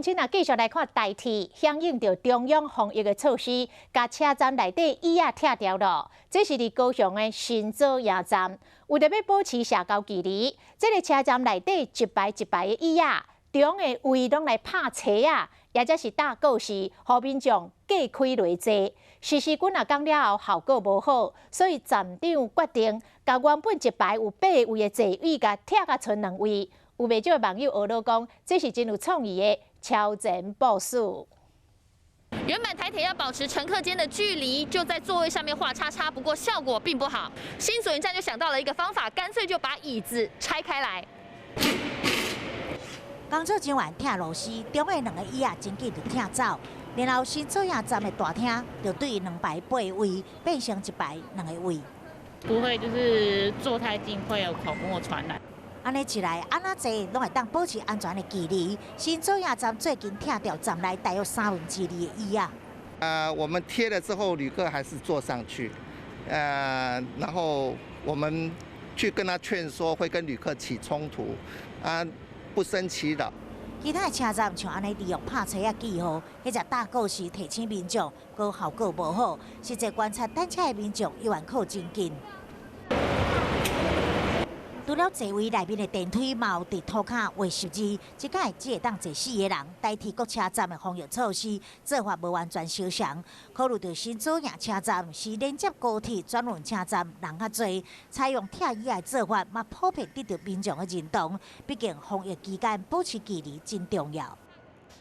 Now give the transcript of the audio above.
今仔繼續來看台鐵，響應著中央防疫的措施，共車站內底椅仔拆掉囉。這是佇高雄的新左營站，為著欲保持社交距離，這个車站內底一排一排的椅仔，中的位攏來拍斜仔，抑者是搭告示，予民眾隔開來坐。實施幾若工了後，效果無好，所以站長決定，共原本一排有八个位的座位，共拆甲賰兩位。有袂少的網友呵咾講，這是真有創意的超前部署。原本台鐵要保持乘客間的距離，就在座位上面畫叉叉，不過效果並不好。新左營站就想到了一個方法，乾脆就把椅子拆開來。工作人員拆螺絲，中的兩个椅仔真緊就拆走，然後新左營站的大廳就對兩排八位變成一排兩个位。不會就是坐太近會有口沫傳染。按呢一來，按怎坐攏會當保持安全的距離。新左營站最近拆掉站內大約二三分的椅仔。我們貼了之後，旅客還是坐上去，然後我們去跟他勸說，會跟旅客起衝突，啊，不勝其擾。其他的車站像按呢利用拍斜仔記號，彼隻大告示提醒民眾，閣效果無好。實際觀察等車的民眾猶原靠真近。除了座位內面的電梯嘛有佇塗跤畫十字，這擺只會當坐四个人。代替各車站的防疫措施做法無完全相仝。考慮著新左營車站是連接高鐵轉運車站，人較濟，採用拆椅的做法嘛普遍得著民眾的認同。畢竟防疫期間保持距離真重要。